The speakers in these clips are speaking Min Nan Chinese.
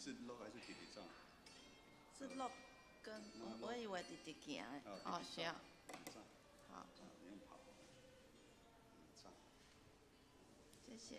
是錄還是直直走？是錄跟我以為直直行的，哦，是啊。好。不用跑。走。謝謝。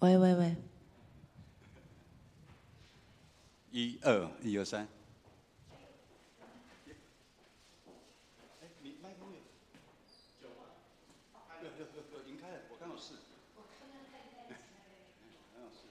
喂喂喂，一二一二三。哎，你麥克風有嗎？有有有有，已經開了，我剛有試。我剛剛有試。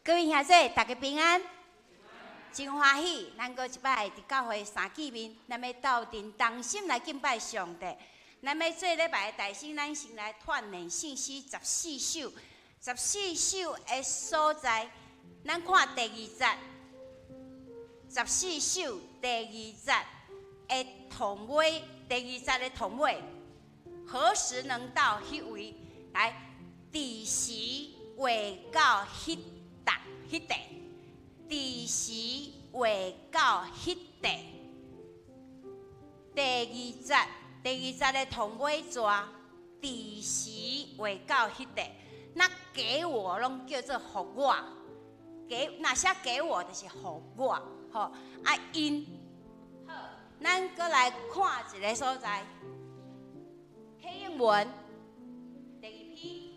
各位兄弟，大家平安，真歡喜，咱閣一擺佇教會三見面，咱欲鬥陣同心來敬拜上帝。咱欲做禮拜的大聲，咱先來串練聖詩十四首，十四首的所在，咱看第二節，十四首第二節的頭尾，第二節的頭尾，何時能到彼位？來，佇時畫到彼搭彼地，佇時畫到彼地。第二節，第二節的頭尾逝，佇時畫到彼地。那給我攏叫做予我，給若寫給我就是予我，吼啊𪜶。好，咱閣來看一个所在，啟應文第二篇。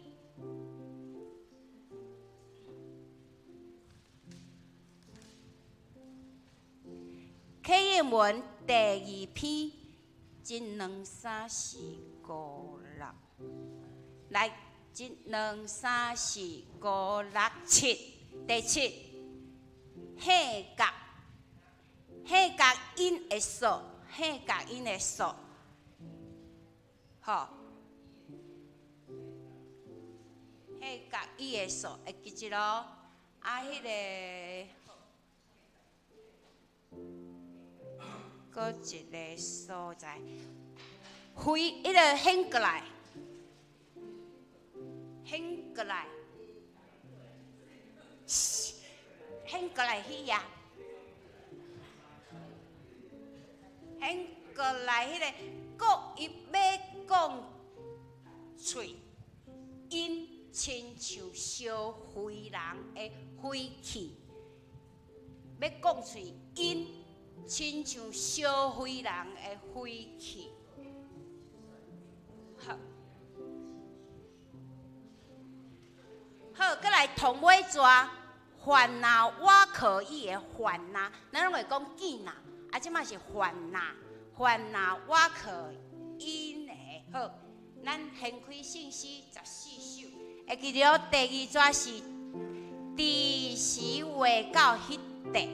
啟應文第二篇，一兩三四五六，來，一兩三四五六七，第七，獻角，獻角𪜶的數，獻角𪜶的數，吼，獻角伊的數會記得囉，啊，彼个。閣一个所在，飛彼个顯過來，顯過來，顯過來彼頁，顯過來彼个國伊欲講喙，𪜶親像燒灰人的火氣，欲講喙𪜶。親像燒毀人的火氣，好，好，閣來頭尾逝，凡若我可以的凡若，咱攏會講見若，啊，這擺是凡若，凡若我可以的，好，咱掀開聖詩十四首，會記得第二逝是佇時畫到彼地。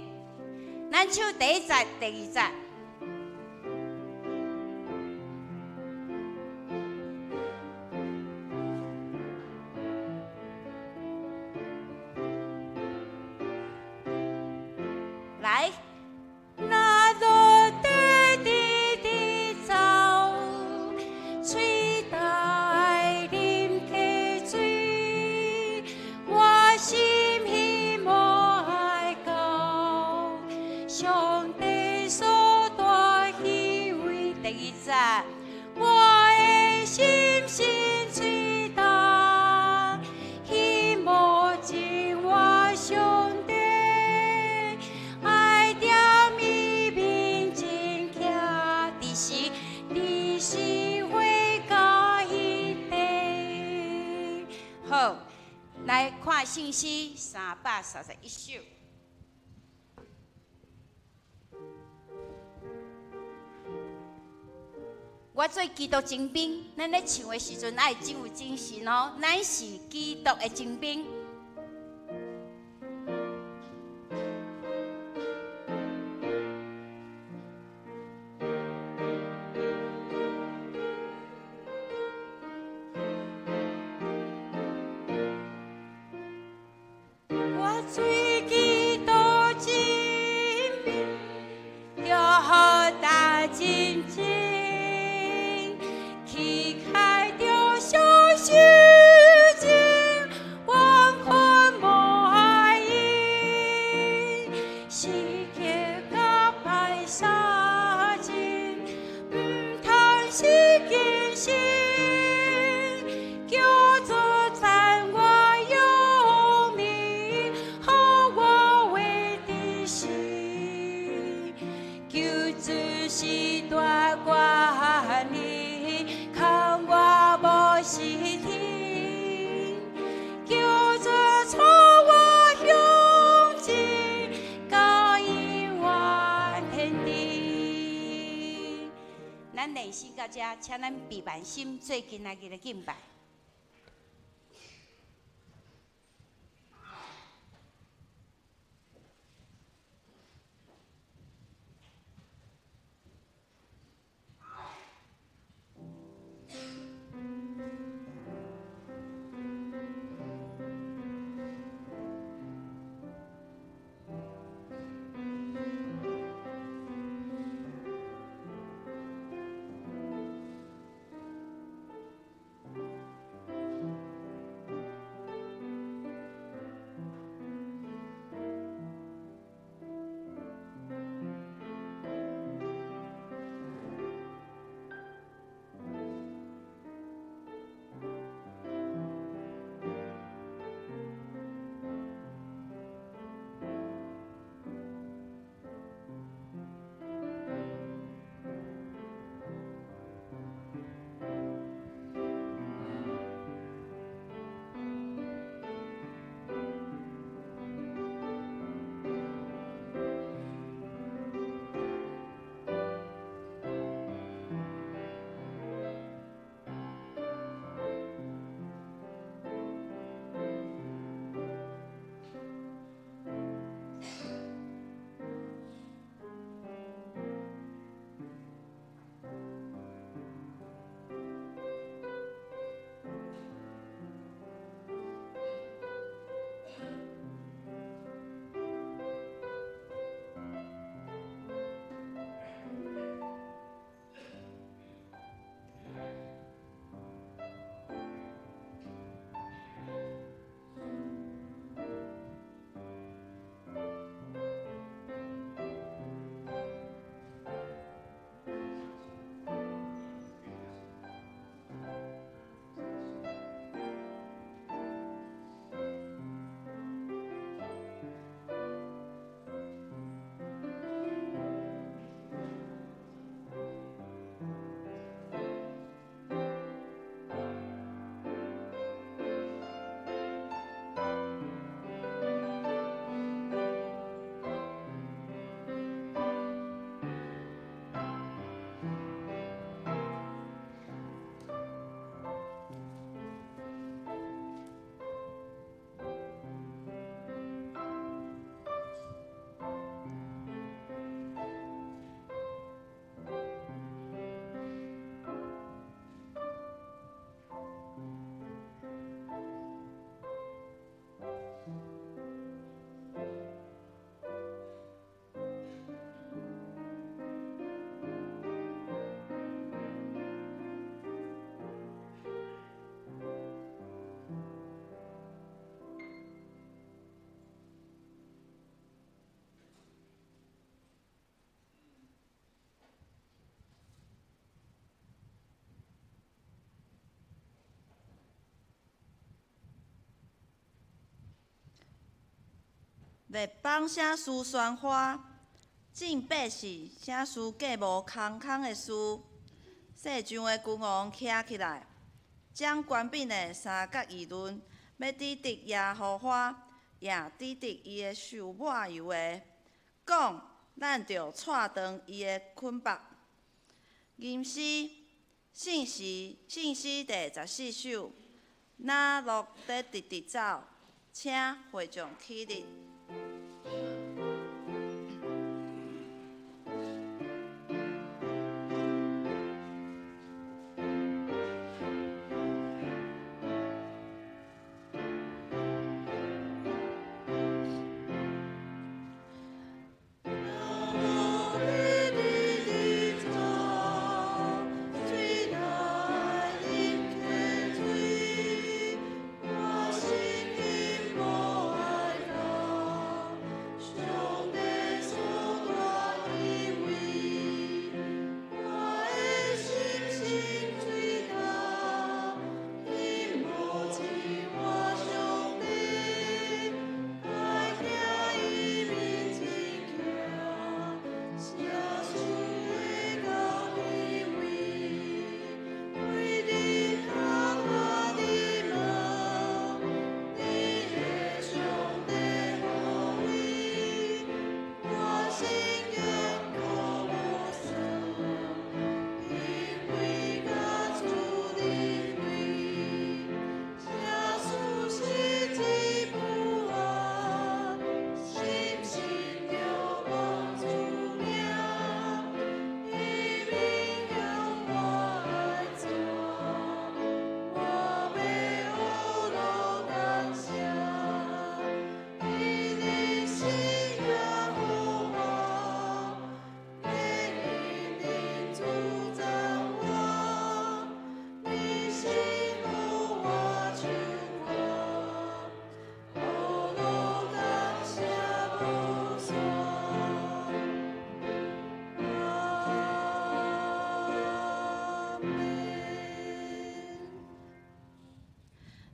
咱唱第一節、第二節。來，若落地直直走，喙內啉溪水，我心希望愛到。上帝所住彼位，第二節，我的心心喙焦，希望真活上帝，愛踮伊面前徛，佇時佇時畫到彼地。好，來看聖詩331首。我做基督精兵，咱咧唱的時陣愛真有精神哦。咱是基督的精兵。我做基督精兵，著予大戰爭。開著相守情，完全無愛意，時刻甲歹相情，毋通失堅心，叫做讚我勇名，予我畫佇時，求主是大權力。我無失天，求主帶我向前，到永遠天地。咱練習到這，請咱閉萬心做今仔日的敬拜。列邦啥事宣花，众百姓啥事计无空空的事。世上的君王徛起来，掌权柄的三角议论，欲指摘耶和华，也指摘伊的受抹油的，讲咱著掣断伊的捆缚。吟诗，圣诗，圣诗第14首，若鹿伫直直走，请会众起立。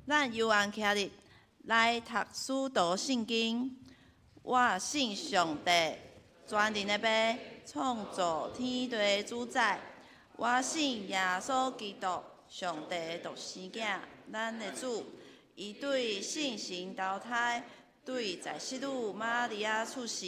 咱幽暗徛立来读使徒圣经。我信上帝，全能的父，创造天地的主宰。我信耶稣基督，上帝的独生囝，咱的主。伊对圣神投胎，对在圣女玛利亚出世，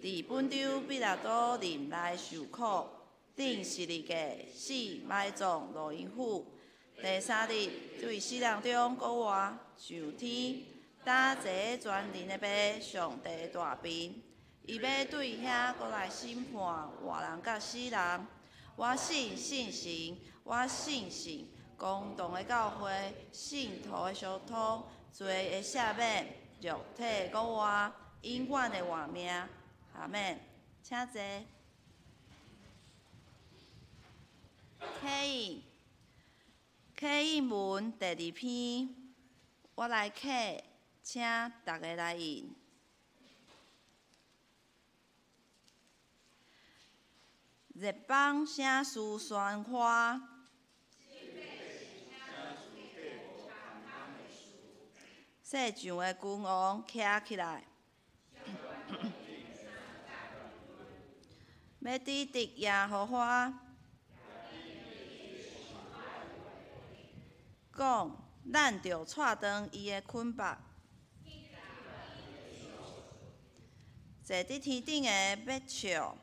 伫本丢彼拉多忍耐受苦，钉十字架，死埋葬落阴府。第三日，对死人中复活，上天，担坐全能的父上帝大边，伊欲对遐阁来审判活人佮死人。我信圣神，我信信公同的教会，信徒的相通，罪的赦免，肉体复活，永远的活命。阿们。请坐。刻印。刻印文第二篇，我来刻，请大家来印。热邦啥事宣花，世上的君王徛起来，欲指摘耶和华。讲，咱著掣断伊的捆缚。坐伫天顶的欲笑，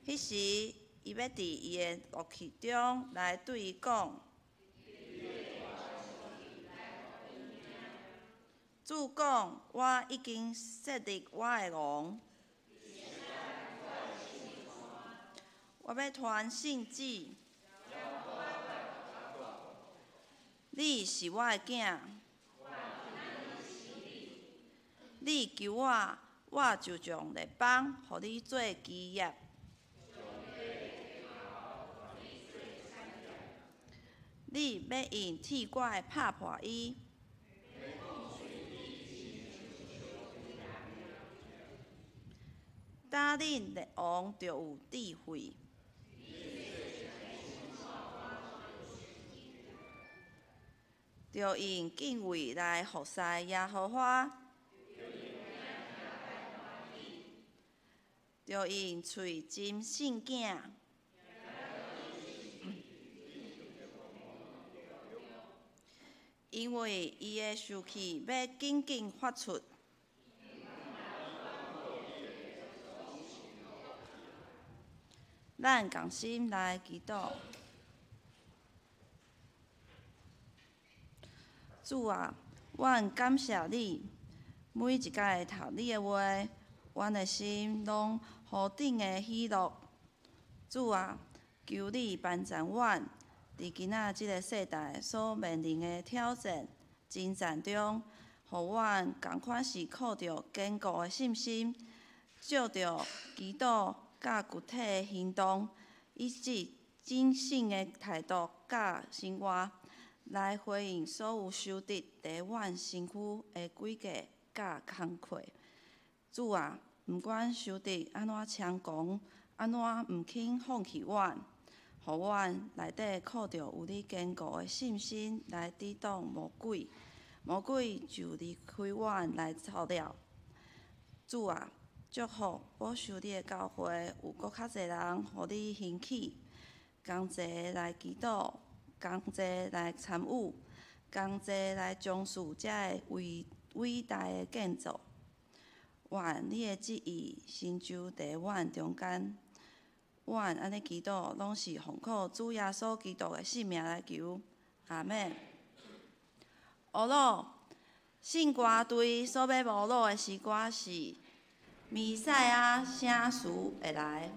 彼时伊欲伫伊的怒气中来对伊讲。主讲，我已经设立我的王，我欲传圣旨。你是我的囝，你求我，我就将列邦予你做基业。你欲用铁拐拍破伊。打恁列王就有智慧。著用敬畏來服侍耶和華，著用喙斟聖囝。因為伊的受氣欲緊緊發出。咱仝心來祈禱。主啊，阮感謝你，每一擺讀你的話，阮的心攏何等的喜樂。主啊，求你幫助阮，佇今仔這个世代所面臨的挑戰、爭戰中，予阮仝款是靠著堅固的信心，藉著祈禱佮具體的行動，以及警醒的態度佮生活，來回應所有仇敵佇阮身軀的詭計佮工課。主啊，毋管仇敵按怎猖狂，按怎毋肯放棄阮，予阮內底靠著有你堅固的信心來抵擋魔鬼，魔鬼就離開阮來走了。主啊，祝福保守你的教會有閣較濟人予你興起，仝齊來祈禱，仝齊來參與，仝齊來從事這个偉偉大的建造。願你的旨意成就佇阮中間。阮按呢祈禱，攏是奉靠主耶穌基督的聖名來求，阿們。呵咾，聖歌隊所欲模錄的詩歌是《彌賽亞啥時會來》。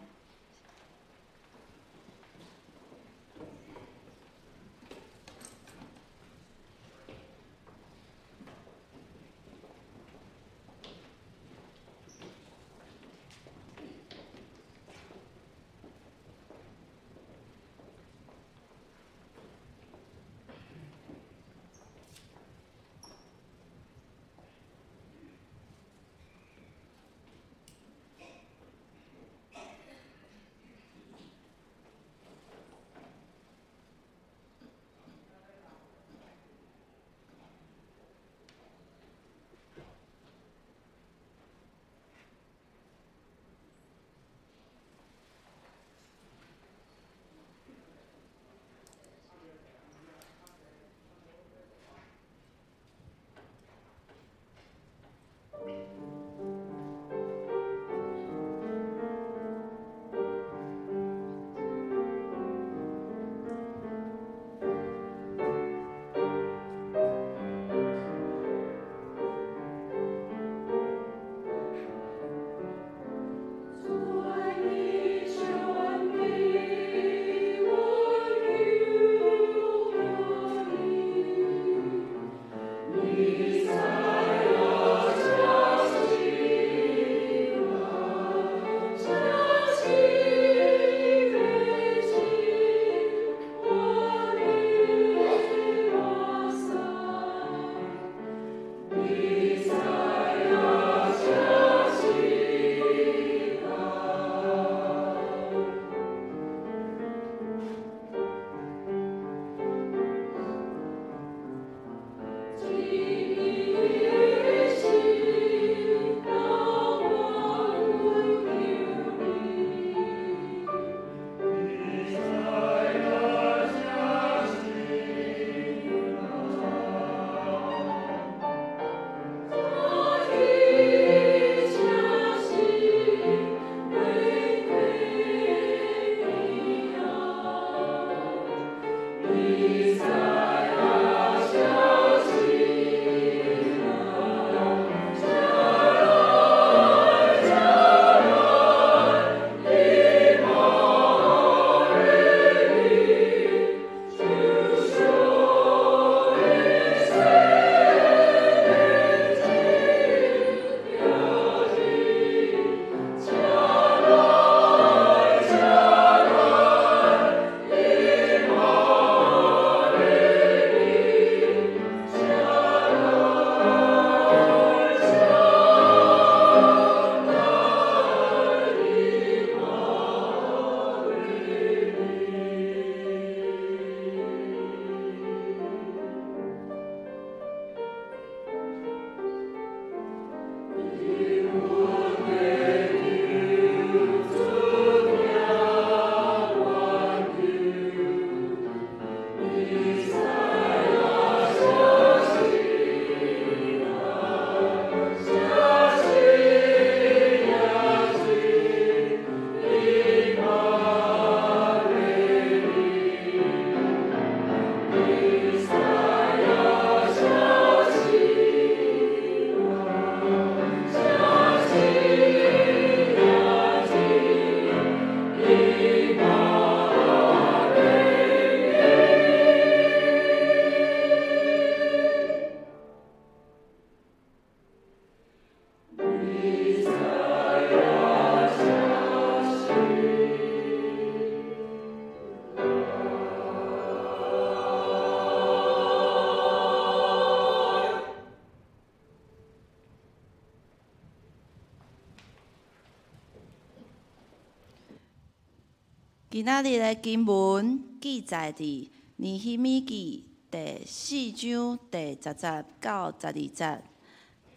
今仔日的經文記載佇尼希米記第四章第十節到十二節、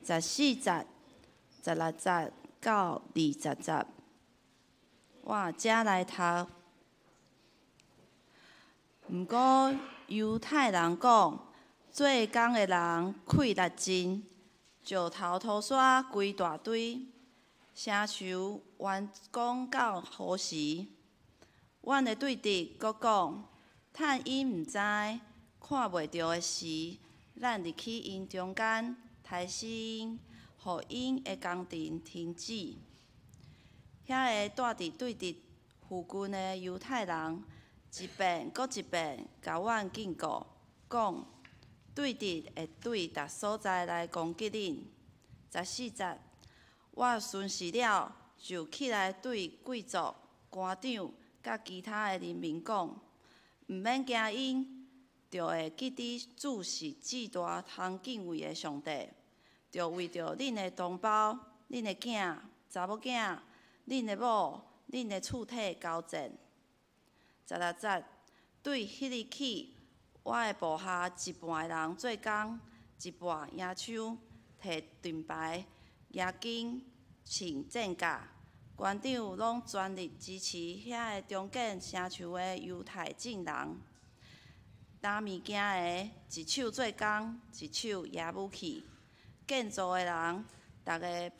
十四節、十六節到二十節。我這來讀。毋過猶太人講，做工的人氣力盡，石頭塗沙規大堆，城牆完工到何時？阮的對敵閣講，趁𪜶毋知、看袂著的時，咱入去𪜶中間，刣死𪜶，予𪜶的工程停止。遐个蹛佇對敵附近的猶太人，一遍閣一遍共阮警告，講對敵會對逐所在來攻擊恁。十四節，我巡視了，就起來對貴族、官長佮其他的人民講，毋免驚𪜶，著會記得主是至大通敬畏的上帝，著為著恁的同胞、恁的囝、查某囝、恁的某、恁的厝體交戰。十六節，對彼日起，我的部下一半的人做工，一半舉槍、提盾牌、舉弓、穿戰甲。官長攏全力支持遐个重建城牆的猶太眾人。擔物件的，一手做工，一手舉武器；建造的人，逐个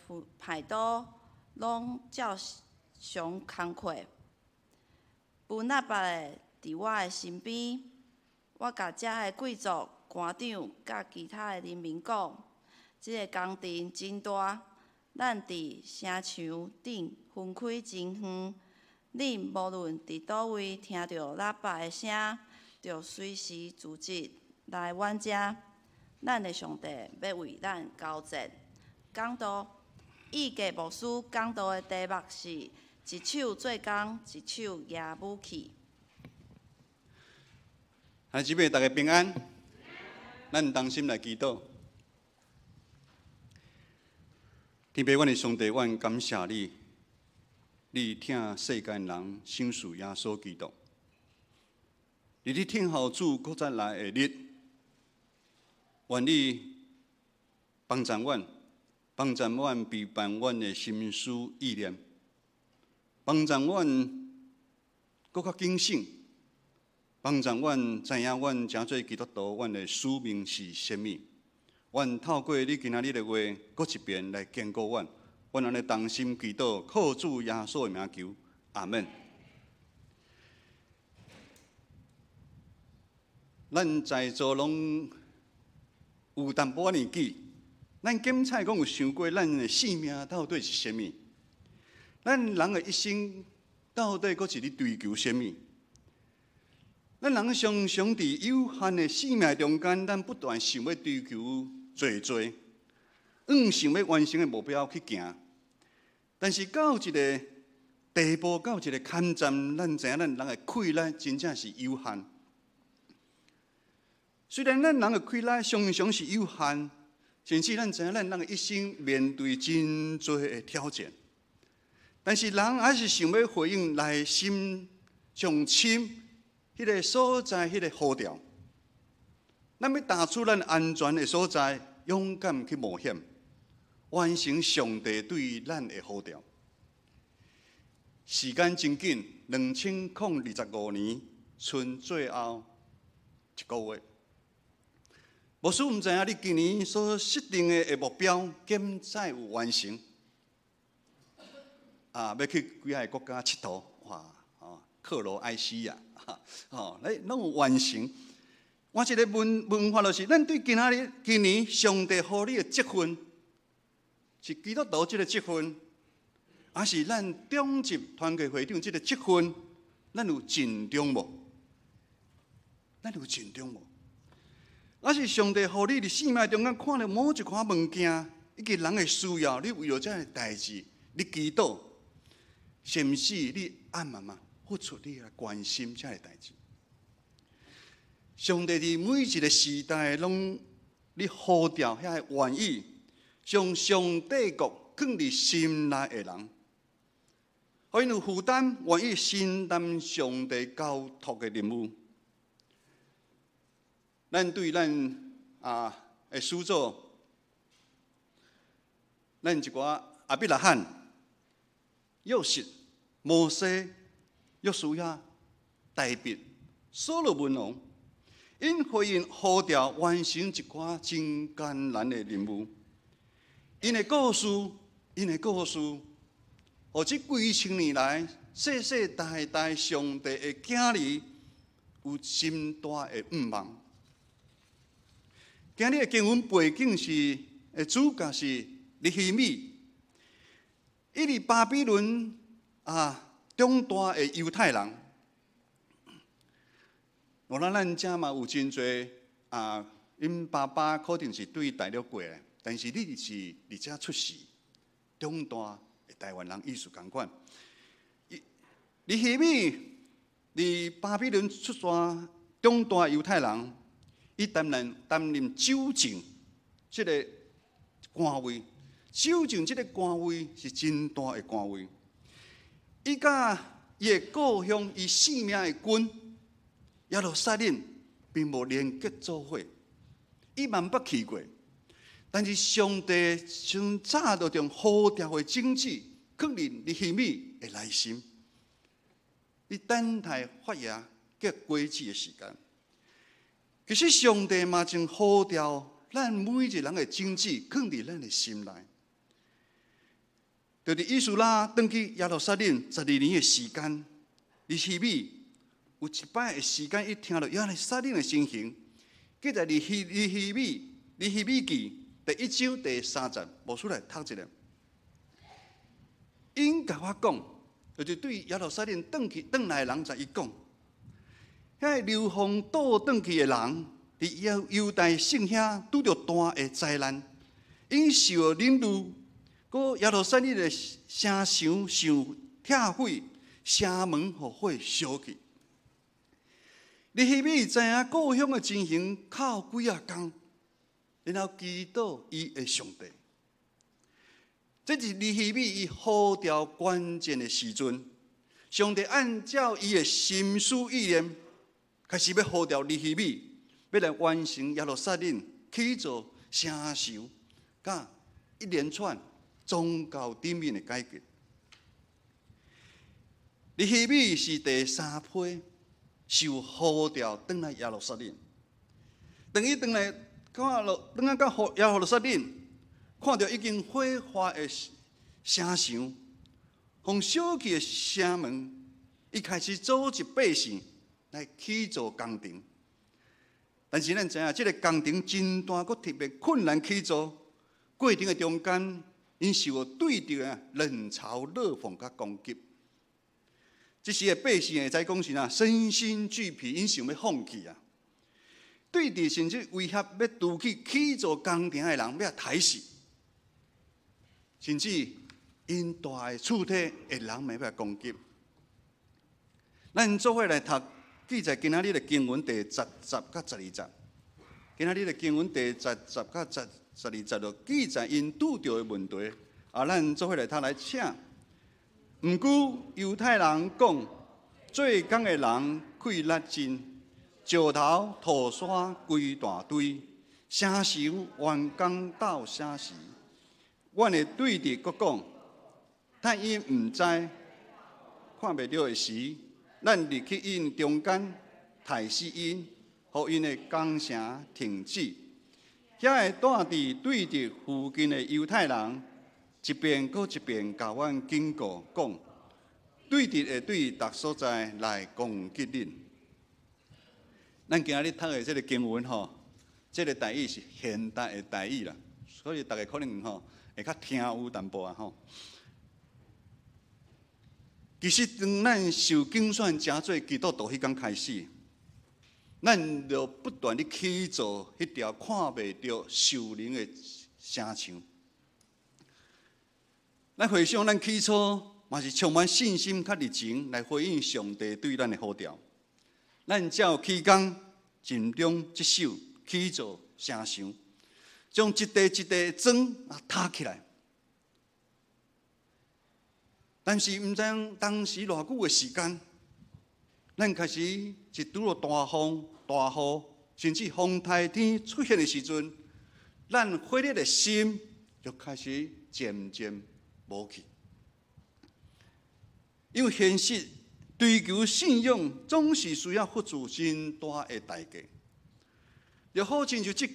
刣刀攏照常工課。分喇叭的佇我的身邊，我共遮的貴族、官長佮其他的人民講，這个工程真大，咱佇城牆頂分開真遠。恁無論佇佗位聽著喇叭的聲，著隨時聚集來阮遮。咱的上帝欲為咱交戰。講道，以格牧師講道的題目是：一手做工，一手舉武器。兄姊妹，大家平安。咱同心來祈禱。天父，阮的上帝，阮感謝你，你疼世間人，賞賜耶穌基督。你佇等候主閣再來的日，願你幫助阮，幫助阮避辦阮的心思意念，幫助阮閣較警醒，幫助阮知影阮成做基督徒，阮的使命是啥物。阮透過你今仔日的話，閣一遍來堅固阮。阮按呢同心祈禱，靠主耶穌的名求，阿門。咱在座攏有淡薄仔年紀，咱檢採講有想過，咱的性命到底是啥物？咱人的一生到底閣是咧追求啥物？咱人常常佇有限的生命中間，咱不斷想欲追求濟濟，向想欲完成的目標去行。但是到一个地步，到一个坎站，咱知影咱人的氣力真正是有限。雖然咱人的氣力常常是有限，甚至咱知影咱人的一生面對真濟的挑戰，但是人還是想欲回應內心上深彼个所在，彼个呼召。咱欲踏出咱安全的所在，勇敢去冒險，完成上帝對咱的呼召。時間真緊，2025年賰最後一個月。牧師毋知影你今年所設定的目標，敢載有完成？啊，欲去幾仔个國家𨑨迌，哇！哦，克羅埃西亞，吼，來攏有完成。我這個問問法就是，咱對今仔日今年上帝予你的職分，是基督徒這個職分，還是咱中級團契會長這個職分，咱有盡忠無？咱有盡忠無？還是上帝予你佇生命中間看著某一款物件，以及人的需要，你為著這个代誌，你祈禱，甚至你暗暗啊付出你來關心這个代誌。上帝佇每一個時代攏咧呼召遐个願意將上帝國囥佇心內的人，予𪜶有負擔，願意承擔上帝交託的任務。咱對咱的始祖，咱一寡亞伯拉罕、約瑟、摩西、約書亞、大衛、所羅門王，𪜶回應呼召完成一寡真艱難的任務。𪜶的故事，予這幾千年來，世世代代上帝的子兒有真大的向望。今日的經文背景是，主角是尼希米，伊佇巴比倫長大的猶太人。我諗咱遮嘛有真濟，𪜶爸爸可能是對大陸過來，但是你是佇遮出世長大的台灣人，意思仝款。尼希米佇巴比倫出世長大猶太人，伊擔任酒政這个官位，酒政這个官位是真大的官位。伊佮伊的故鄉，伊性命的根耶路撒冷並無連結做伙，伊嘛毋捌去過。但是上帝從早就將呼召的種子，囥佇尼希米的內心，伊等待發芽結果子的時間。其實上帝嘛將呼召咱每一個人的種子，囥佇咱的心內。就佇以斯拉轉去耶路撒冷12年的時間，尼希米有一擺的時間，伊聽著耶路撒冷的情形，記載佇尼希米記第一章第三節，牧師來讀一下。𪜶共我講，就是對耶路撒冷轉去轉來的人，在伊講，遐个流放倒轉去的人，佇猶大省遐拄著大的災難，𪜶受凌辱，閣耶路撒冷的城牆受拆毀，城門予火燒去。尼希米知影故鄉的情形，哭幾仔工，然後祈禱伊的上帝。這是尼希米伊呼召關鍵的時陣，上帝按照伊的心思意念，開始欲呼召尼希米，欲來完成耶路撒冷起造城牆，佮一連串宗教頂面的改革。尼希米是第三批受呼召轉來耶路撒冷。當伊轉來看落，轉來到耶路撒冷，看著已經毀壞的城牆，予燒去的城門，伊開始組織百姓來起造工程。但是咱知影，這个工程真大，閣特別困難起造，過程的中間，𪜶受到對敵的冷嘲熱諷佮攻擊。這時的百姓會使講是啥，身心俱疲，𪜶想欲放棄啊！對敵甚至威脅欲除去起造工程的人，欲刣死，甚至𪜶蹛的厝體的人嘛欲攻擊。咱做伙來讀記載今仔日的經文第十節佮十二節。今仔日的經文第十節佮十二節就記載𪜶拄著的問題。啊，咱做伙來讀來請。毋過猶太人講，做工的人氣力盡，石頭土沙規大堆，城牆完工到啥時？阮的對敵閣講，趁𪜶毋知，看袂著的時，咱入去𪜶中間，刣死𪜶，予𪜶的工程停止。遐个蹛佇對敵附近的猶太人，一遍閣一遍共阮警告講，對敵會對逐所在來攻擊恁。咱今日讀的這个經文吼，這个台語是現代的台語啦，所以逐家可能吼會較聽有淡薄仔吼。其實當咱受揀選成做基督徒彼工開始，咱就不斷咧起造彼條看袂著屬靈的城牆。咱回想咱起初嘛是充滿信心、佮熱情來回應上帝對咱的呼召。咱才有起工盡忠職守起造城牆，將一塊一塊磚啊搭起來。但是毋知影當時偌久的時間，咱開始一拄著大風、大雨，甚至風颱天出現的時陣，咱火熱的心就開始漸漸無去。因為現實追求信仰總是需要付出真大的代價。就好親像這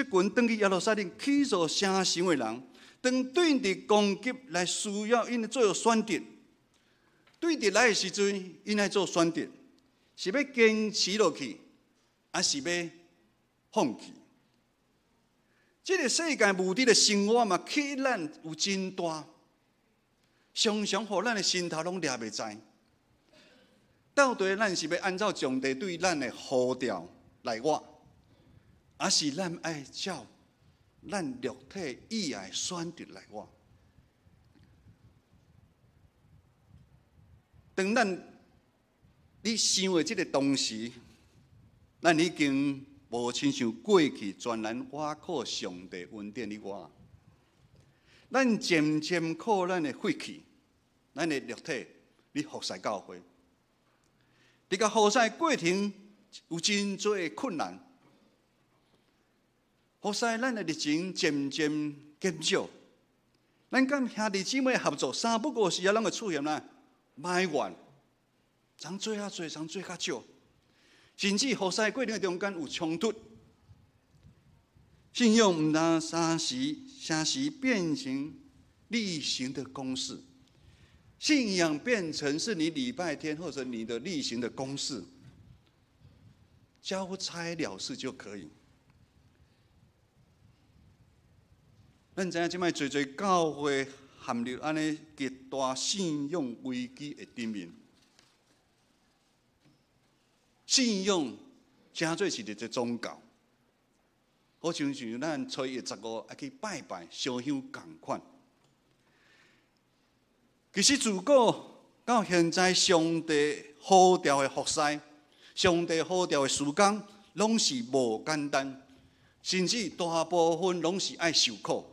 群轉去耶路撒冷起造城牆的人，當對敵攻擊來需要𪜶做選擇，對敵來的時陣，𪜶愛做選擇，是欲堅持落去，抑是欲放棄？這個世界物質的生活嘛，吸引咱有真大，常常予咱的心頭攏掠袂在。到底咱是欲按照上帝對咱的呼召來活，抑是咱愛照咱肉體意愛選擇來活？當咱你想的這个同時，咱已經無親像過去全然倚靠上帝恩典咧活。咱漸漸靠咱的血氣、咱的肉體，咧服侍教會。佇個服侍過程有真濟的困難，服侍咱的熱情漸漸減少。咱佮兄弟姊妹合作，三不五時啊，攏會出現啦埋怨，通做較濟，通做較少，甚至服侍過程中間有衝突。信仰毋通啥時啥時變成例行的公事，信仰變成是你禮拜天或者你的例行的公事，交差了事就可以。咱知影這擺濟濟教會陷入按呢極大信仰危機的頂面，信仰誠做是一個宗教，好像像咱初一十五愛去拜拜燒香仝款。其實自古到現在，上帝呼召的服侍，上帝呼召的事工，攏是無簡單，甚至大部分攏是愛受苦。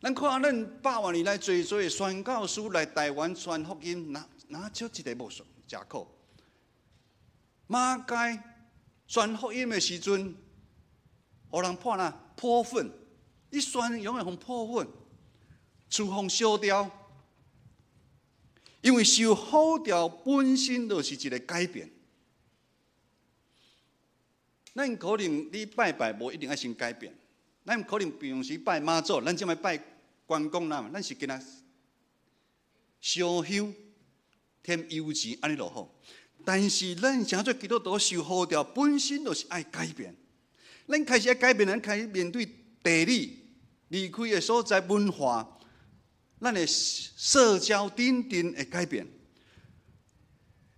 咱看咱百外年來濟濟的宣教師來台灣傳福音，哪哪少一个無食苦？馬偕傳福音的時陣，予人潑哪潑糞，伊宣揚會予潑糞，厝予燒掉。因為受呼召本身就是一个改變。咱可能你拜拜無一定愛先改變，咱可能平常時拜媽祖，咱這擺拜關公啦，咱是干焦燒香、添油錢按呢就好。但是咱成做基督徒受呼召，本身就是愛改變。咱開始愛改變，咱開始面對地理、離開的所在、文化，咱的社交等等會改變。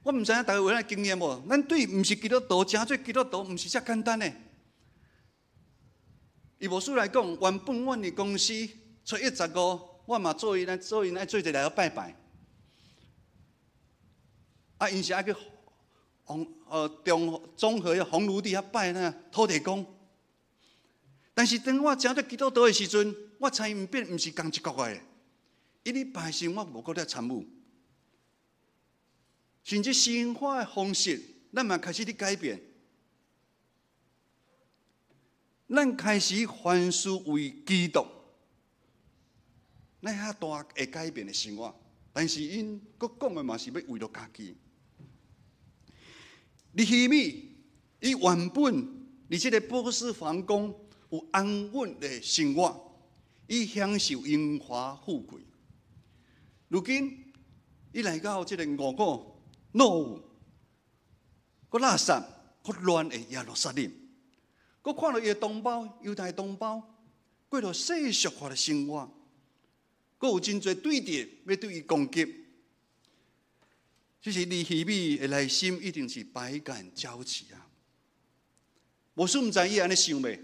我毋知影大家有啥經驗無？咱對毋是基督徒，成做基督徒毋是遮簡單的。以牧師來講，原本阮的公司初一十五，我嘛做𪜶做𪜶愛做伙來拜拜。啊，𪜶是愛去紅中綜合紅爐地遐拜那土地公。但是當我成做基督徒的時陣，我參𪜶變毋是仝一國的。伊咧拜時，我無閣咧參與，甚至生活的方式，咱嘛開始咧改變。咱開始凡事為基督，咱遐大會改變的生活，但是𪜶閣講的嘛是欲為著家己。尼希米，伊原本佇這个波斯皇宮有安穩的生活，伊享受榮華富貴。如今，伊來到這个五股、落雨、閣垃圾、閣亂的耶路撒冷，閣看著伊的同胞、猶太同胞過著世俗化的生活，閣有真濟對敵欲對伊攻擊。這是尼希米的內心一定是百感交集啊！牧師毋知伊按呢想袂？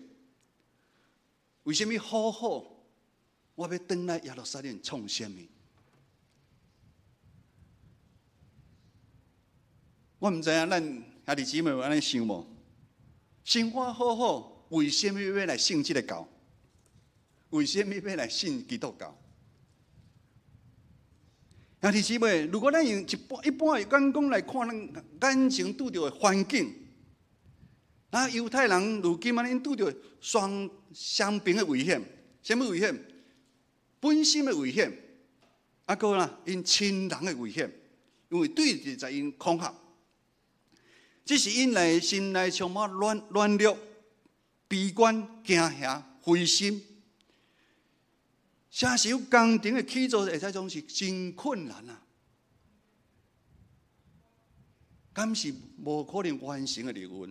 為啥物好好？我欲轉來耶路撒冷創啥物？我毋知影咱兄弟姊妹有按呢想無？生活好好，為啥物欲來信這个教？為啥物欲來信基督教？兄弟姊妹，如果咱用一般的眼光來看咱眼前拄著的環境，那猶太人如今按呢𪜶拄著雙雙邊的危險，啥物危險？本身的危險，啊，閣啦，𪜶親人的危險，因為對敵在𪜶恐嚇，這是𪜶內心內充滿軟弱、悲觀、驚嚇、灰心。城牆工程的起造會使講是真困難啊！敢是無可能完成的任務，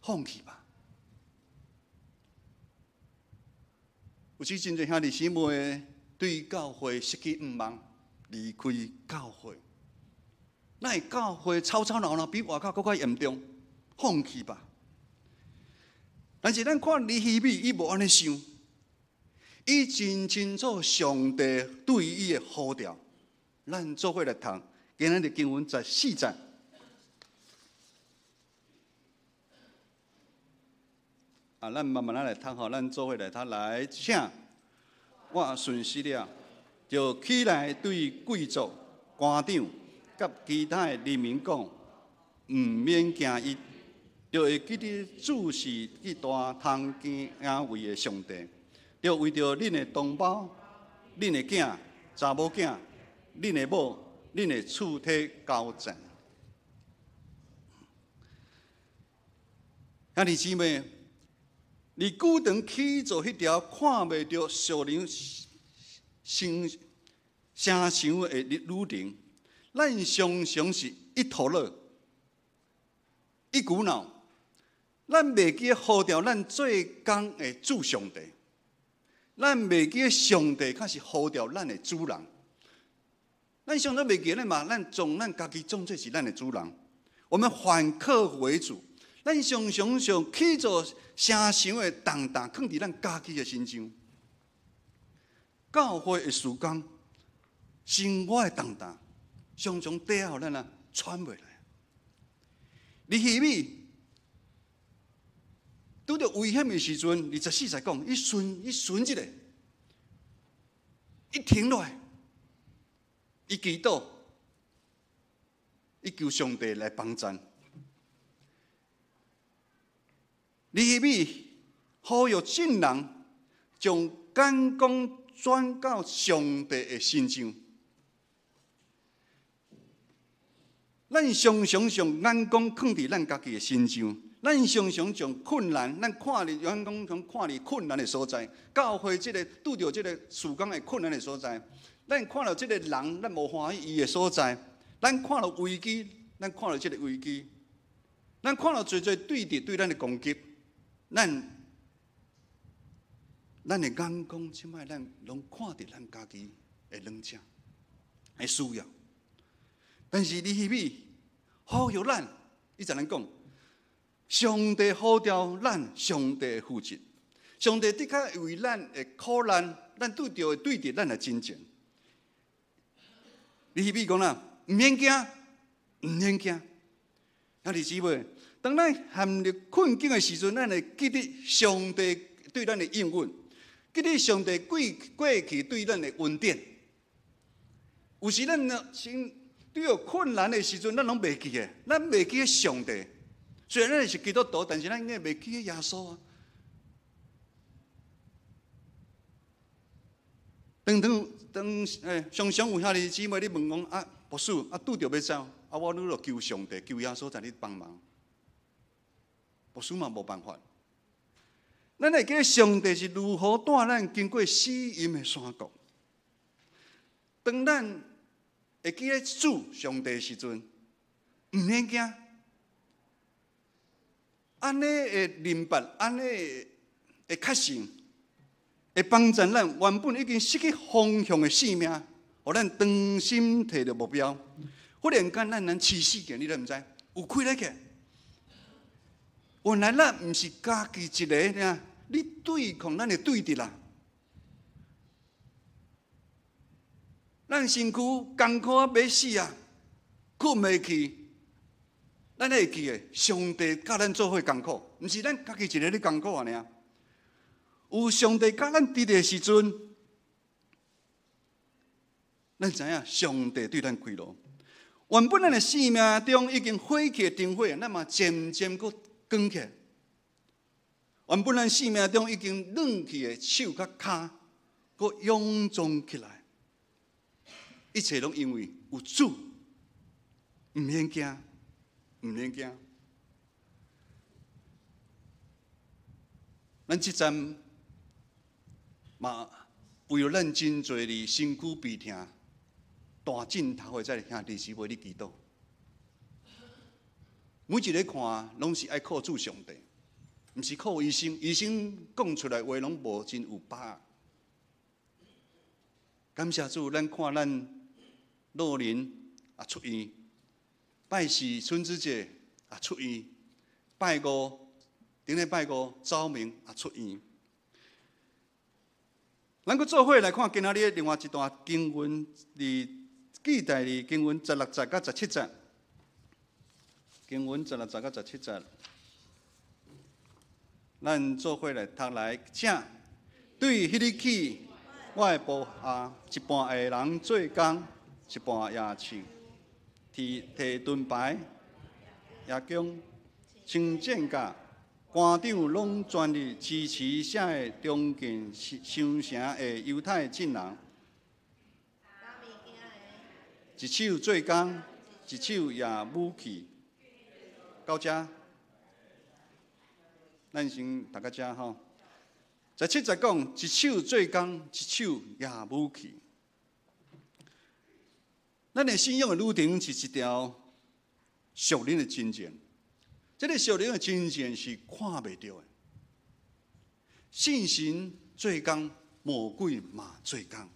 放棄吧。有時真濟兄弟姊妹對教會失去向望，離開教會，咱會教會吵吵鬧鬧比外口閣較嚴重，放棄吧。但是咱看尼希米，伊無按呢想。伊真清楚上帝對伊的呼召，咱做伙來讀今日的經文十四節。啊，咱慢慢仔來讀吼，咱做伙來讀來，請我順息了，就起來對貴族、官長佮其他的人民講，毋免驚伊，著會記得主是去大通敬畏的上帝。著為著恁的同胞、恁的囝、查某囝、恁的某、恁的厝體交戰。兄弟姊妹，你古長起造彼條看袂著屬靈城城牆的旅程，咱常常是一頭熱、一股腦，咱袂記呼召咱做工的主上帝。咱袂記得上帝較是呼召咱的主人，咱常常袂記得嘛？咱將咱家己當做是咱的主人，我們反客為主，咱常常將起造城牆的重擔囥佇咱家己的身上。教會的事工，生活的重擔，常常底予咱啊喘袂來。尼希米拄著危險的時陣，24節講，伊順伊順一下，伊停落來，伊祈禱，伊求上帝來幫贊。尼希米呼籲眾人將眼光轉到上帝的身上。咱常常將眼光囥佇咱家己的身上。咱常常將困難，咱看佇眼光從看佇困難的所在，教會這個拄著這個事工的困難的所在，咱看著這個人，咱無歡喜伊的所在，咱看著危機，咱看著這個危機，咱看著濟濟對敵對咱的攻擊，咱的眼光，這擺咱攏看佇咱家己的軟弱的需要，但是尼希米呼籲咱，伊怎樣講？上帝呼召咱，上帝負責。上帝的確為咱的苦難，咱拄著的對敵，咱來征戰。尼希米講啦，毋免驚，毋免驚。兄弟姊妹，當咱陷入困境的時陣，咱會記得上帝對咱的應允，記得上帝過過去對咱的恩典。有時咱先拄著困難的時陣，咱攏袂記得，咱袂記得上帝。雖然咱是基督徒，但是咱應該袂記得耶穌啊。當當當，常常有兄弟姊妹你問講啊，牧師啊，拄著欲走，啊，我愈就求上帝、求耶穌在你幫忙。牧師嘛無辦法。咱會記得上帝是如何帶咱經過死蔭的山谷。當咱會記得主上帝的時陣，毋免驚。按呢的明白，按呢的確信，會幫助咱原本已經失去方向的生命，予咱重新提著目標。忽然間，咱能起死嘅，你都毋知，有氣力嘅。原來咱毋是家己一个爾，你對抗咱的對敵啦。咱身軀艱苦啊，欲死啊，睏袂去。咱會記得，上帝佮咱做伙艱苦，毋是咱家己一个咧艱苦爾。有上帝佮咱佇的時陣，咱知影上帝對咱開路。原本咱的生命中已經火去的燈火，咱嘛漸漸閣光起來。原本咱生命中已經軟去的手佮跤，閣勇壯起來。一切攏因為有主，毋免驚，毋免驚。咱這陣嘛，為了咱真濟哩身軀病痛，大枕頭的這兄弟姊妹咧祈禱。每一个看攏是愛靠主上帝，毋是靠醫生。醫生講出來話攏無真有把握。感謝主，咱看咱老林也出院，拜四春子姐也出院，拜五頂禮拜五昭明也出院。咱閣做伙來看今仔日另外一段經文，佇記載佇經文16節佮17節。經文16節佮17節，咱做伙來讀來，請對彼日起，我的部下一半的人做工，一半也唱，提提盾牌，也弓，穿戰甲。官長攏全力支持啥个中近傷城的猶太眾人，一手做工，一手攑武器。到遮，咱先讀到遮吼。17節講，一手做工，一手攑武器。咱的信仰的旅程是一條屬靈的征戰。這个屬靈的征戰是看袂著的，信神做工，魔鬼嘛做工。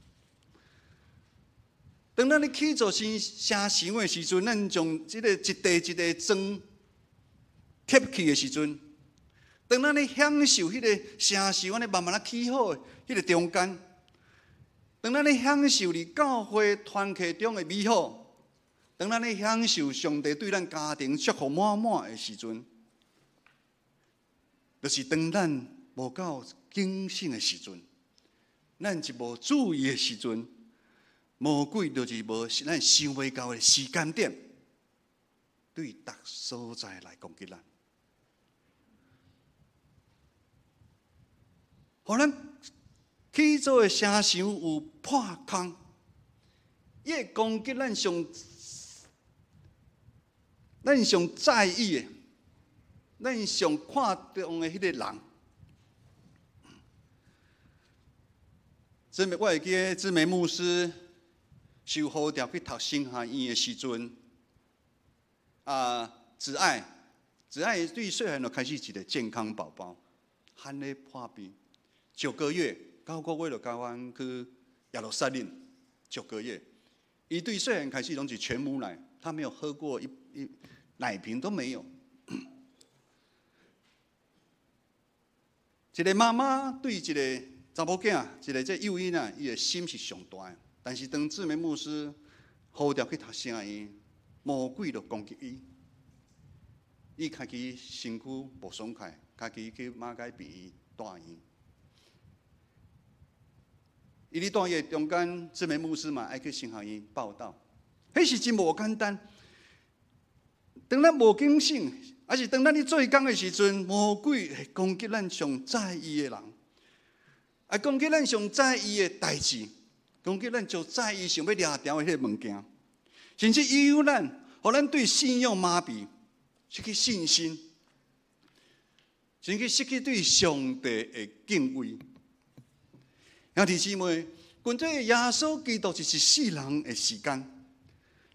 當咱咧起造新城市的時陣，咱將這个一塊一塊磚貼起的時陣，當咱咧享受彼個城市，按呢慢慢仔起好的彼个中間，當咱咧享受佇教會團契中的美好。當咱咧享受上帝對咱家庭祝福滿滿的時陣，就是當咱無夠警醒的時陣，咱一無注意的時陣，魔鬼就是無咱想袂到的時間點，對逐所在來攻擊咱，予咱起造的城牆有破空，伊會攻擊咱上。咱上在意的，咱上看重的彼个人，我會記得姊妹牧師受呼召去讀神學院的時陣，啊，子愛，子愛對細漢就開始一個健康寶寶，罕咧破病，9個月，9個月就共阮去耶路撒冷，九個月，伊對細漢開始攏是全母奶，他沒有喝過一奶瓶都沒有。一個媽媽對一個查某囝，一個這幼嬰仔，伊的心是上大的。但是當姊妹牧師呼召去讀神學院，魔鬼就攻擊伊，伊家己身軀無爽快，家己去馬偕病院住院。伊佇住院中間，姊妹牧師嘛愛去神學院報到，彼是真無簡單。當咱無警醒，還是當咱咧做工的時陣，魔鬼會攻擊咱上在意的人，啊，攻擊咱上在意的代誌，攻擊咱上在意想欲掠著的彼個物件，甚至引誘咱，予咱對信仰麻痹，失去信心，甚至失去對上帝的敬畏。兄弟姊妹，跟這耶穌基督是一世人的時間。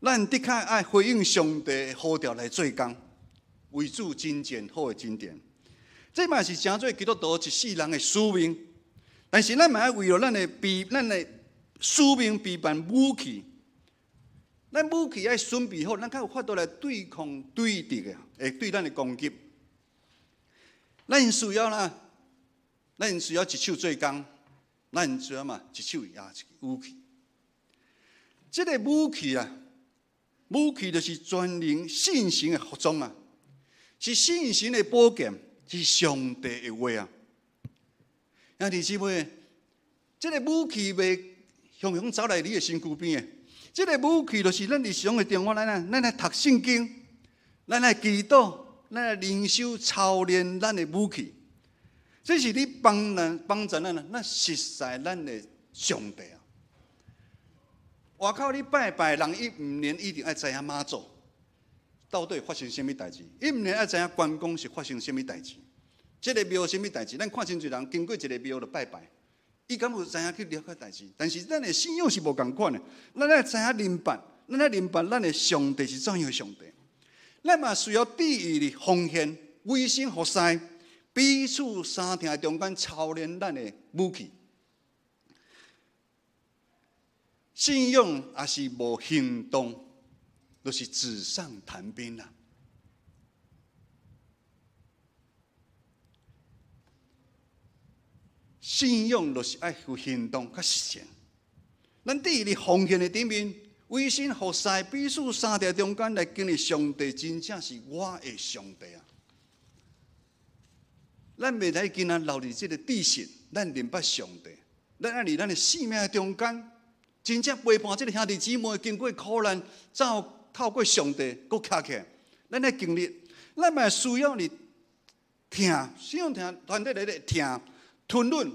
咱的確愛回應上帝的呼召來做工，為主征戰好的征戰。這嘛是成做基督徒一世人的使命。但是咱嘛愛為了咱的備，咱的使命備辦武器。咱武器愛準備好，咱較有法度來對抗對敵的，會對咱的攻擊。咱需要啦，咱需要一手做工，咱需要嘛一手攑一个武器。這个武器啊。武器就是全能信神的服裝啊，是信神的寶劍，是上帝的話啊。兄弟姊妹，這个武器袂雄雄走來你的身軀邊的，這个武器就是咱日常的生活，咱來讀聖經，咱來祈禱，咱來靈修操練咱的武器。這是你幫咱幫助咱，咱熟似咱的上帝啊！外口你拜拜，人伊毋免一定愛知影媽祖到底發生啥物代誌，伊毋免愛知影關公是發生啥物代誌，這个廟啥物代誌，咱看真濟人經過一个廟就拜拜，伊敢有知影去了解代誌？但是咱的信仰是無仝款的，咱愛知影明白，咱愛明白咱的上帝是怎樣的上帝，咱嘛需要注意的奉獻、委身服侍。彼此相疼中間操練咱的武器，信仰也是無行動，就是紙上談兵啦。信仰就是愛有行動較實踐。咱佇咧奉獻的頂面，委身服侍，彼此相疼中間來經歷上帝，真正是我的上帝啊！咱袂使干焦留佇這个知識，咱認捌上帝，咱愛佇咱的生命中間，真正陪伴這个兄弟姊妹經過苦難，走透過上帝閣徛起來，咱愛經歷，咱嘛需要你疼，信仰疼團體來咧疼、吞忍、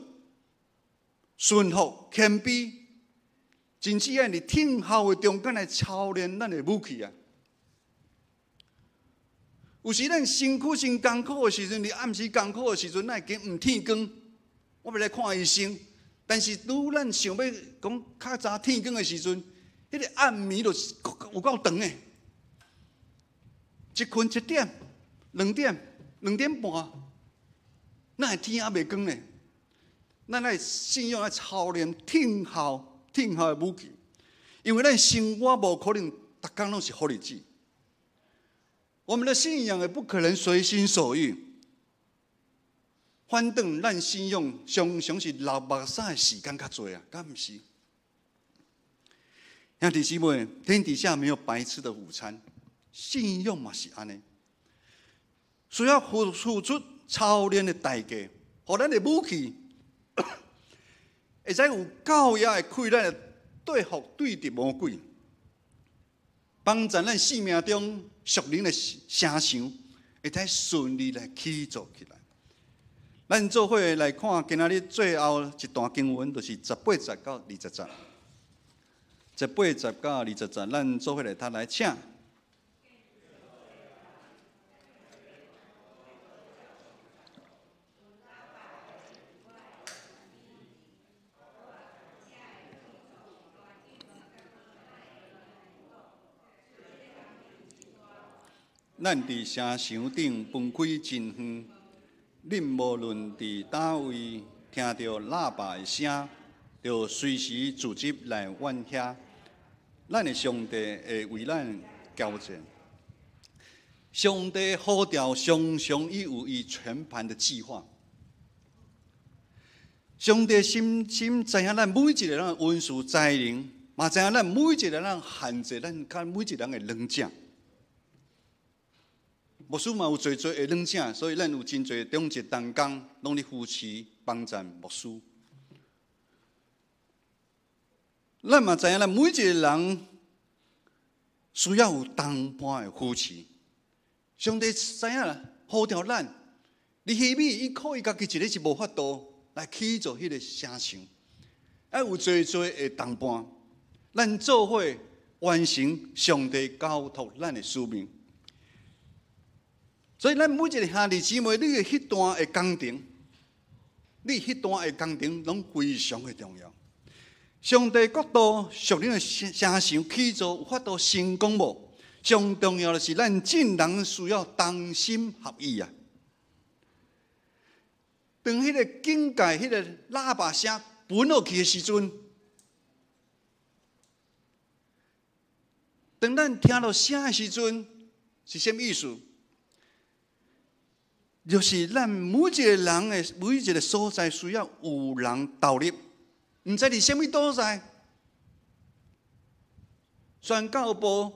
順服、謙卑，真正愛佇聽候的中間來操練咱的武器啊！有時咱身軀真艱苦的時陣，佇暗時艱苦的時陣，咱會驚毋天光，我欲來看醫生。但是，拄咱想欲講較早天光的時陣，彼个暗暝就是有夠長的。一睏一點、兩點、2點半，咱會天猶未光呢。咱愛信仰愛操練聽候、聽候的武器，因為咱生活無可能逐工攏是好日子。我們的信仰也不可能隨心所欲。反正咱信仰常常是流目屎的時間較濟啊，敢毋是？兄弟姊妹，天底下沒有白吃的午餐，信仰嘛是按呢，需要付出操練的代價，予咱的武器會使有夠額的氣力對付對敵魔鬼，幫助咱生命中屬靈的城牆會使順利來起造起來。咱做伙來看今仔日最後一段經文，就是18節到20節。18節到20節，咱做伙來讀來，請。咱佇城牆頂分開真遠，恁無論佇佗位聽著喇叭的聲，就隨時聚集來阮遐。咱的上帝會為咱交戰。上帝呼召常常伊有伊全盤的計劃。上帝深深知影咱每一個人的恩賜才能，嘛知影咱每一個人限制咱佮每一個人的軟弱。牧師嘛有濟濟的軟弱，所以咱有真濟長執同工，攏咧扶持幫助牧師。咱嘛知影，咱每一個人需要有同伴的扶持。上帝知影啦，呼召咱，佇彼米，伊靠伊家己一个是無法度來起造彼个城牆，愛有濟濟的同伴，咱做伙完成上帝交託咱的使命。所以，咱每一個兄弟姊妹，你的彼段的工程，你彼段的工程攏非常的重要。上帝國度屬靈的城牆起造有法度成功無？上重要的是，咱眾人需要同心合意啊！當彼个警戒、彼个喇叭聲歕落去的時陣，當咱聽著聲的時陣，是啥物意思？就是咱每一個人的每一個所在需要有人投入，毋知佇啥物所在。宣教部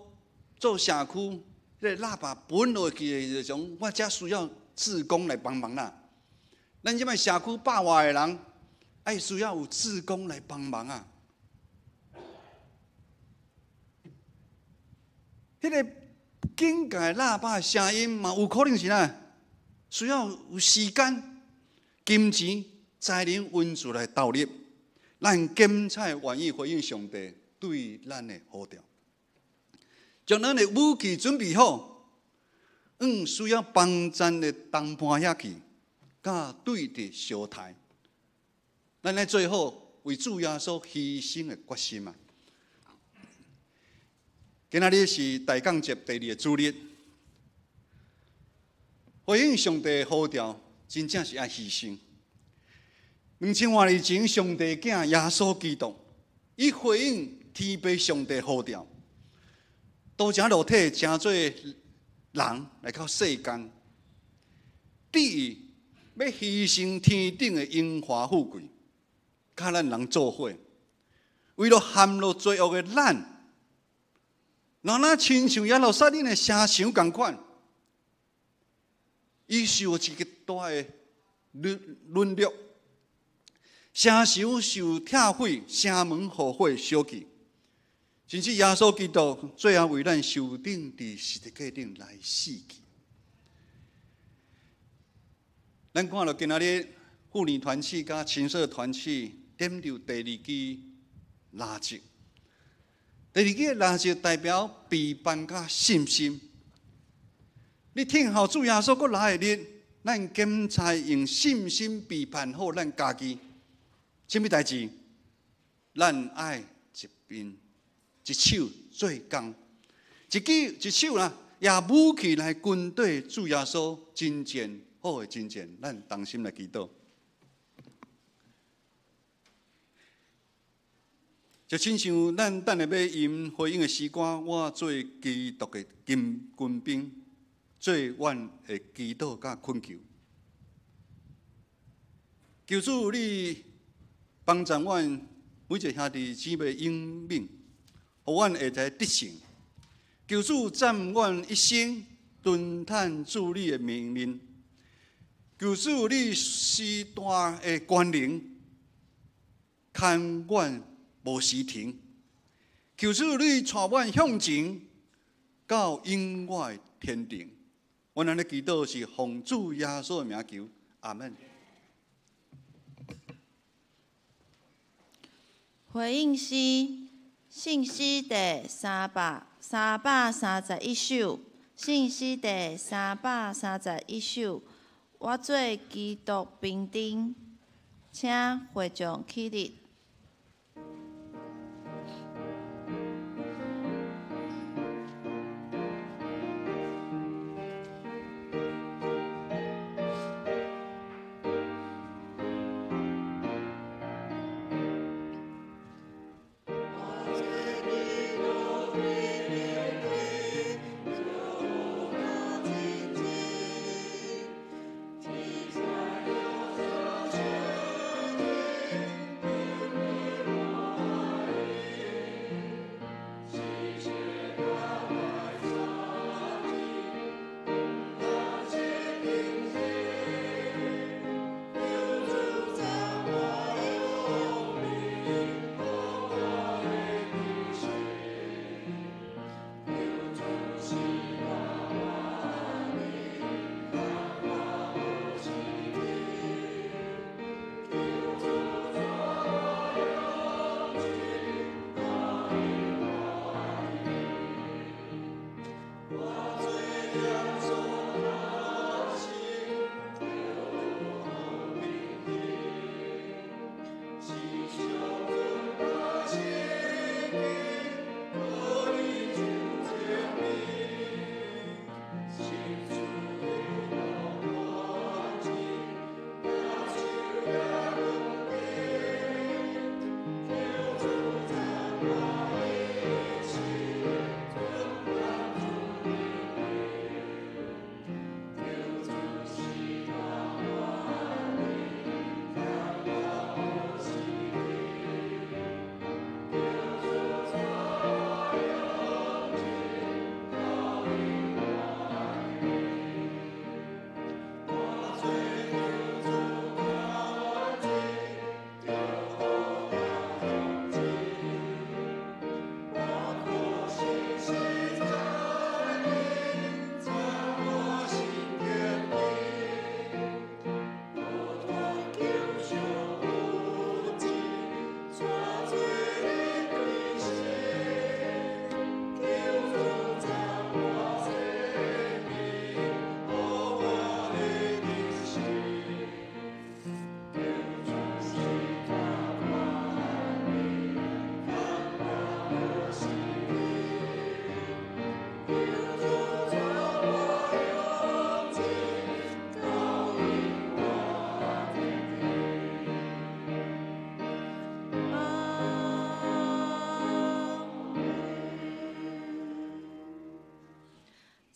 做社區，彼个喇叭歕落去的時陣，我才需要志工來幫忙啦。咱這擺社區百外个人，愛需要有志工來幫忙啊。彼个警戒喇叭的声音嘛，有可能是啥？需要有时间、金钱、才能、恩赐来投入，咱敢才愿意回应上帝对咱的呼召。将咱的武器准备好，往需要帮赞的同伴遐去，佮对敌相刣。咱来做好为主耶稣牺牲的决心啊！今仔日是大降节第二个主日，回应上帝呼召，真正是爱牺牲。2000多年前，上帝囝耶稣基督，伊回应天父上帝呼召，道成肉体，成做人来到世间，立志欲牺牲天顶的荣华富贵，佮咱人做伙，为了陷落罪恶的咱，若若亲像耶路撒冷的城墙仝款，伊受一个大的掳掠，城墙受拆毁，城门予火烧去，甚至耶稣基督最后为咱受钉伫十字架顶来死去。咱看著今仔日妇女团契佮青少团契点著第二支蜡烛。第二支蜡烛代表备办佮信心。你听候主耶稣阁来的日，咱敢才用信心备办好咱家己。啥物代志？咱爱一边一手做工，一支一手啦，拿武器来跟缀主耶稣真正好的征战，咱同心来祈祷。就亲像咱等下欲吟回应的诗歌，我做基督的金军兵，做阮的祈祷佮恳求。求主你帮助阮每一个兄弟姊妹勇猛，予阮会使得胜。求主赞阮一生遵趁主你的命令。求主你施大的权能，牵阮无时停。求主你带阮向前到永远的天庭。阮按呢祈祷是奉主耶稣的名求，阿门。回应诗，圣诗第331首，圣诗第331首。我做基督兵丁，请会众起立。我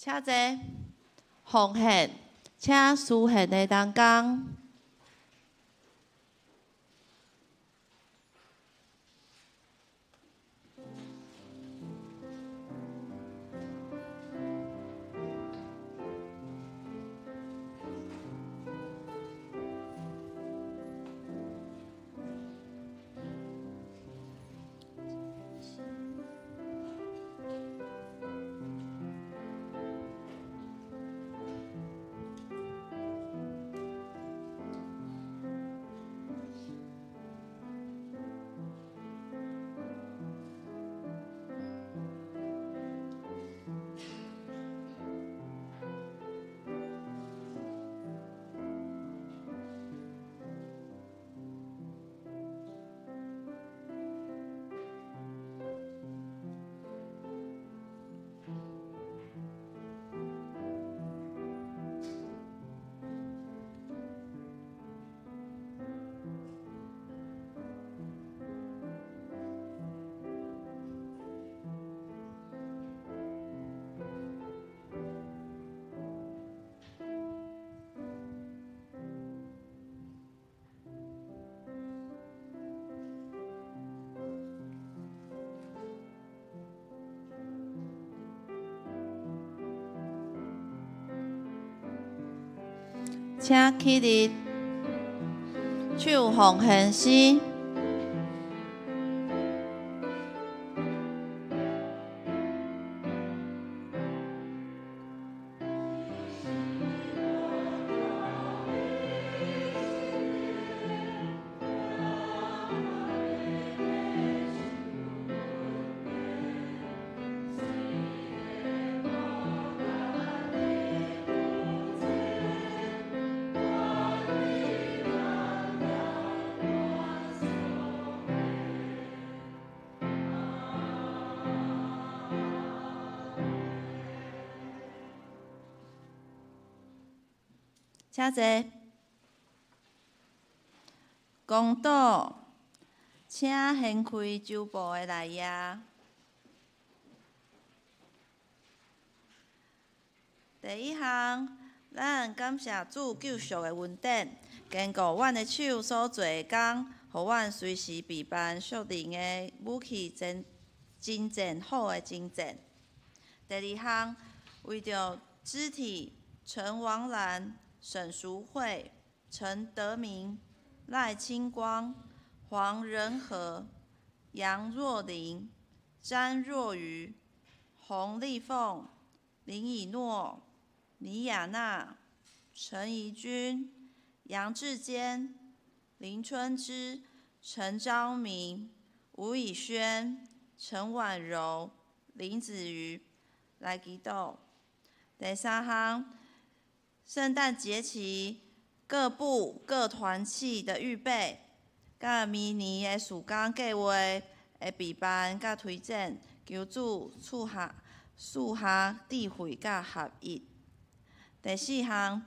請坐，奉獻，請司獻的同工。請起立，唱奉獻詩。請坐。公道，請掀開周報的內頁。第一項，咱感謝主救贖的恩典，堅固阮的手所做的工，予阮隨時備辦屬靈的武器，征征戰好的征戰。第二項，為著肢體陳王蘭、沈淑惠、陳德明、賴清光、黃仁和、楊若琳、詹若愚、洪麗鳳、林以諾、李亞娜、陳怡君、楊志堅、林春枝、陳昭明、吳以軒、陳婉柔、林子瑜來祈禱。第三項，聖誕節期各部各團契的預備，佮明年的事工計劃的備辦佮推展，求主賜下智慧佮合一。第四項，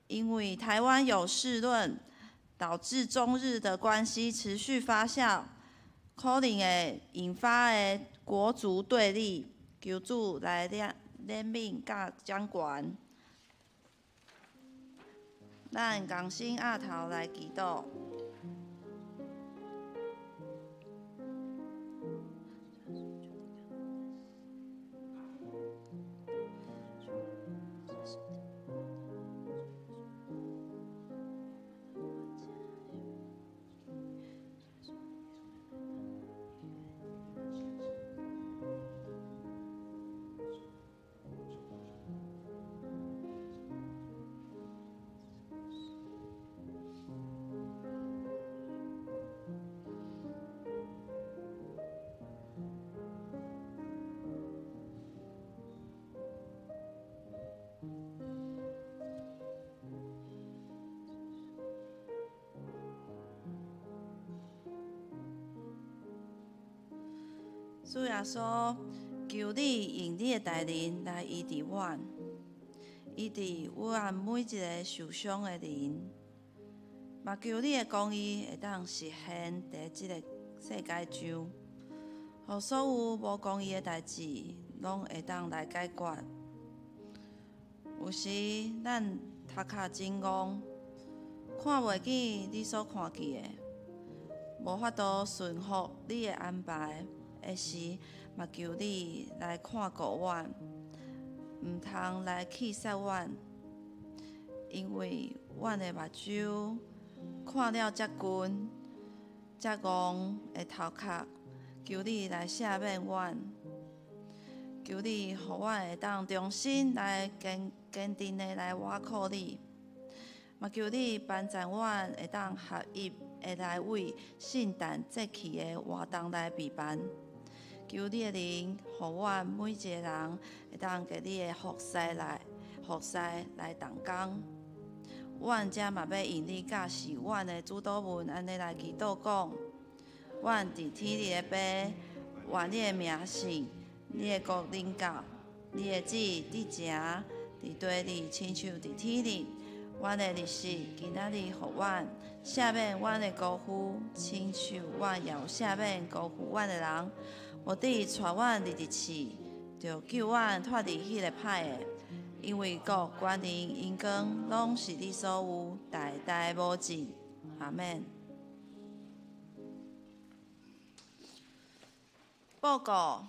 因為台灣有事論，導致中日的關係持續發酵，可能會引發的國族對立，求主來憐憫佮掌權。咱共心徛頭來祈禱。主耶穌，求你用你的大能來醫治阮，醫治阮每一个受傷的靈，嘛求你的公義會當實現佇這个世界上，予所有無公義的代誌攏會當來解決。有时咱头殼真戆，看袂見你所看見的，無法度順服你的安排的時，嘛求你來看顧阮，毋通來棄殺阮，因為阮的目睭看了遮近、遮戇的頭殼，求你來赦免阮，求你予阮會當重新來堅堅定的來倚靠你，嘛求你幫助阮會當合一的來為聖誕節期的活動來備辦。求你的靈，予阮每一個人會當共你的服侍來服侍來同工。阮遮嘛欲用你教示阮的主禱文，按呢來祈禱講：阮佇天裡的父，願你的名聖，你的國臨到，你的旨意執行，佇地裡親像佇天裡。阮的日食今仔日予阮，赦免阮的辜負，親像阮也有赦免辜負阮的人。無得帶阮入佇試，著救阮脫離彼个歹的。因為國、權能、榮光，攏是你所有，代代無盡。阿們。報告，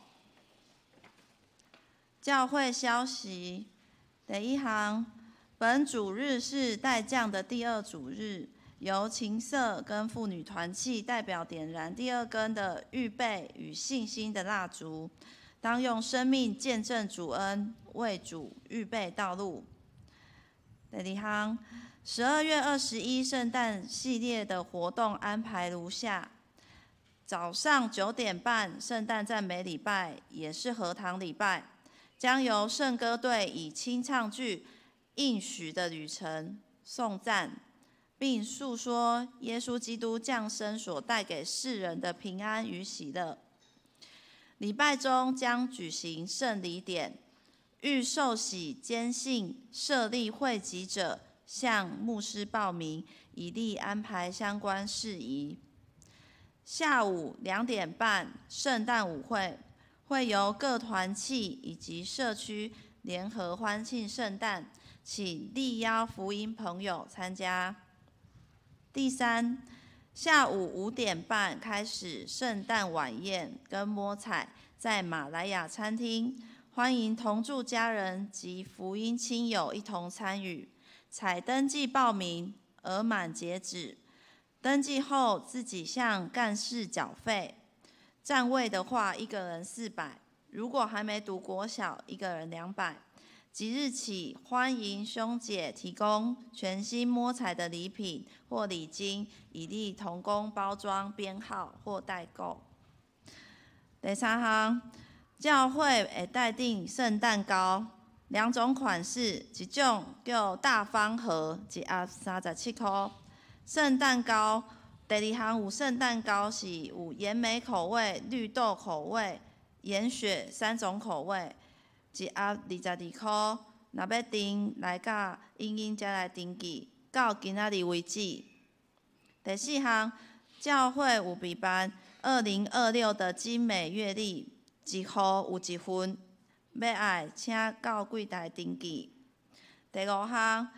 教會消息，第一行，本主日是代降的第二主日，由琴瑟跟婦女團契代表點燃第二根的預備與信心的蠟燭，當用生命見證主恩，為主預備道路。第二行，12月21聖誕系列的活動安排如下：早上9點半，聖誕讚美禮拜，也是合堂禮拜，將由聖歌隊以清唱劇《應許的旅程》頌讚，並訴說耶穌基督降生所帶給世人的平安與喜樂。禮拜中將舉行聖禮典，欲受洗堅信設立會籍者，向牧師報名，以利安排相關事宜。下午2點半，聖誕舞會會由各團契以及社區聯合歡慶聖誕，請力邀福音朋友參加。第三，下午5點半開始聖誕晚宴跟摸彩，在馬來亞餐廳，歡迎同住家人及福音親友一同參與。採登記報名，額滿截止。登記後自己向幹事繳費。占位的話，一個人400；如果還沒讀國小，一個人200。即日起，歡迎兄姐提供全新摸彩的禮品或禮金，以利同工包裝編號或代購。第三項，教會會代訂聖誕糕兩種款式，一種叫大方盒，一盒37塊。聖誕糕第二項有聖誕糕是有鹽莓口味、綠豆口味、鹽雪三種口味。一盒22塊，若欲訂來佮英英遮來登記，到今仔日為止。第四項，教會有備辦2026的精美月曆，一號有一份，欲愛請到櫃台登記。第五項，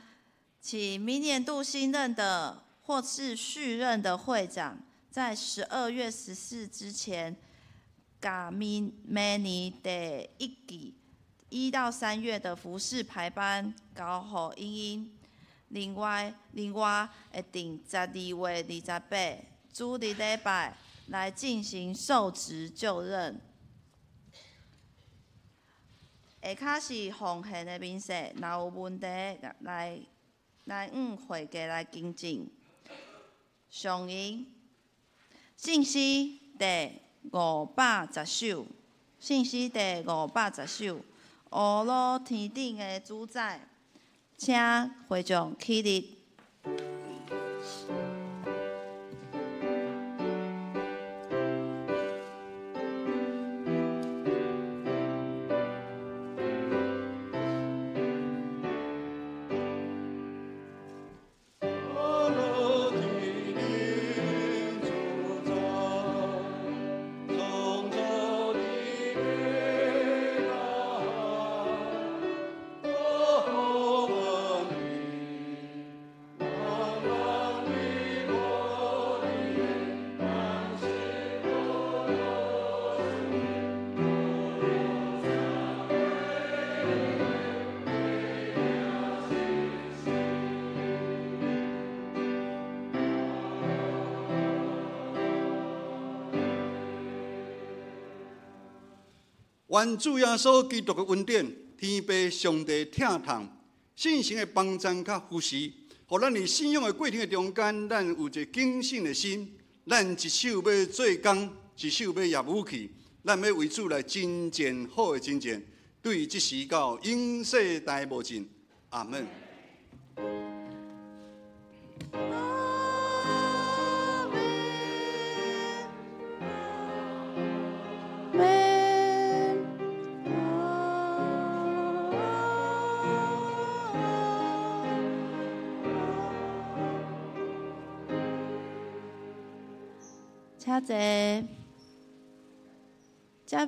請明年度新任的或是續任的會長，在12月14之前，共明明年第一季1到3月的服事排班交予英英。另外會定12月28主日禮拜來進行受職就任。下跤是奉獻的明細，若有問題來來向會計來更正。上引信息第510首，信息第510首，烏魯天頂的主宰，請會眾起立。阿愿主耶稣基督的恩典、天父上帝疼痛、圣神的帮助佮扶持，予咱伫信仰的过程的中间，咱有一个警醒的心。咱一手欲做工，一手欲挹武器，咱欲为主来征战好的征战，对这时到永世代无尽。阿门。请坐。遮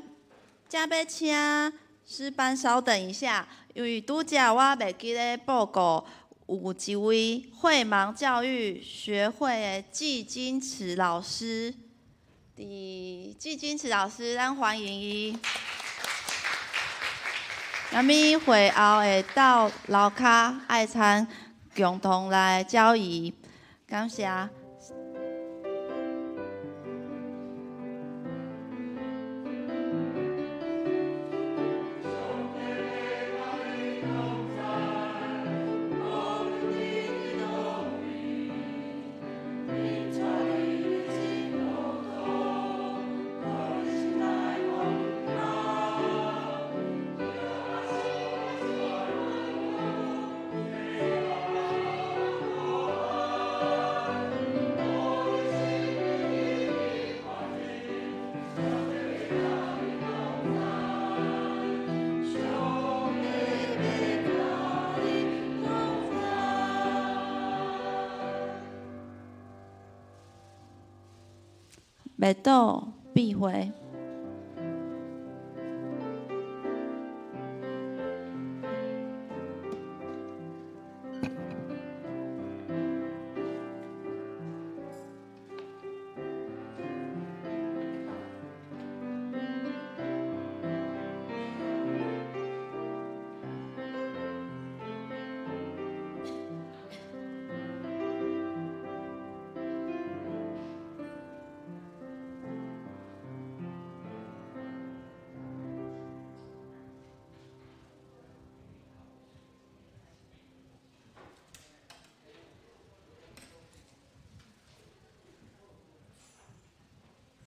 遮欲请诗班稍等一下，因为拄才我袂记咧报告，有一位慧盲教育学会的纪金池老师，伫纪金池老师，咱欢迎伊。咱们会后会到楼跤爱餐，共同来交谊，感谢。默祷闭会。